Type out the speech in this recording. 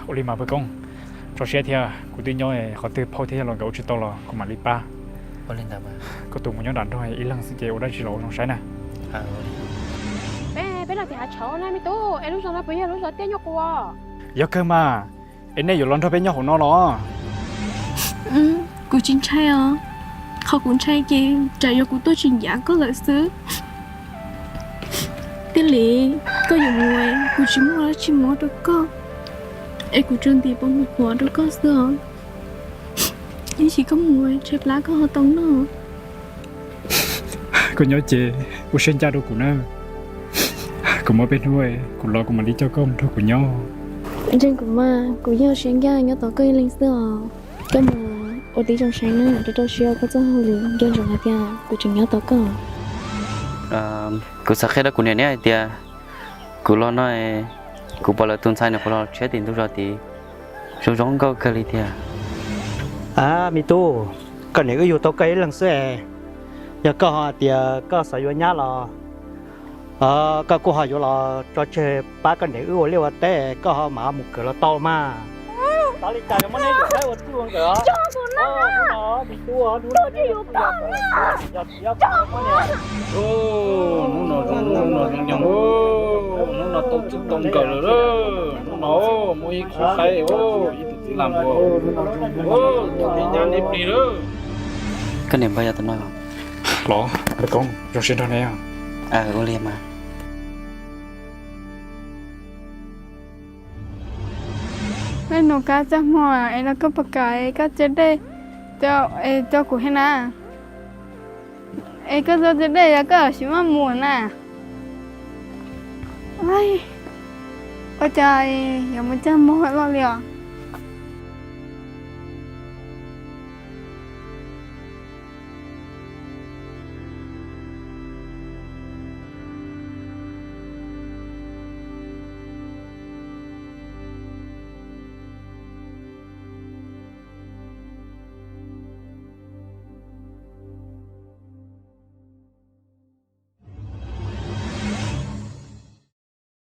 Ua li mas Paj Koob, tso siab thiab, kuv twb nyob, qhov twg phauj thiab yawg laus nkawd ua tsis tau los kuv mam li pab. Koj tus mus nyob nram nroog ib leeg xwb ces ua dab tsi los ua zoo saib na. Peb, peb los tim hav tshauv na me tub, es lub zos no puas yog lub zos tiaj nyuj qus? Yog kawg mas, es nej yuav los nrog peb nyob hauv no los? Kuv tsis ntshai os, qhov kuv ntshai ces tsam yog kuv tuaj tsis ncav koj lawm xwb. Thiaj li koj yuav mus, kuv tsis muaj dab tsi muab rau koj, es kuv tsuas ntim pov mus qhuav rau koj xwb os. Ib chim koj mus tshaib plab koj ho tau noj. Koj nyob ces ua siab ncaj rau kuv na. Kuv muaj peb hnub kuv los kuv mam li coj koj mus nrog kuv nyob. Ntseeg kuv mas, kuv yeej ua siab ncaj nyob tos koj ib leeg xwb os. Koj mus ua tib zoo saib na, rau rau siab ua koj txoj hauj lwm, nco ntsoov hais tias kuv tseem nyob tos koj. Kuv xav qhia rau kuv niam hais tias kuv los no, kuv pom lawv tus ntxhais nws qhuav los tshiab tim ntug zos tid, zoo zoo nkauj kawg li tiag. A, me tub, koj niam wb yug tau koj ib leeg xwb es, yog koj ho hais tias koj xav yuav nyab los koj kuj ho yuav los tso tseg pab koj niam wb ua liaj ua teb, koj ho mam mus kawm los tau mas. Xav li cas yuav muab neb tus saib ua txij ua nkawm os. Hnub no zoo, hnub no zoo nyoos, hnub no tau txij tau nkawm lawm. Hnub no muaj ib khub qaib, ib tug txiv laj npua, tau neb nyab neb plig lawm. Koj niam npawg yog tus no los? Paj Koob, zoo siab nrog neb. Ua li mas. Peb nus kab txaj muag es los koj puas kam es koj cia dej rau kuv thiab na? Es koj txhob cia dej, yog koj tsis maj mus na. Ua cas yuav mus caj mog loj li os.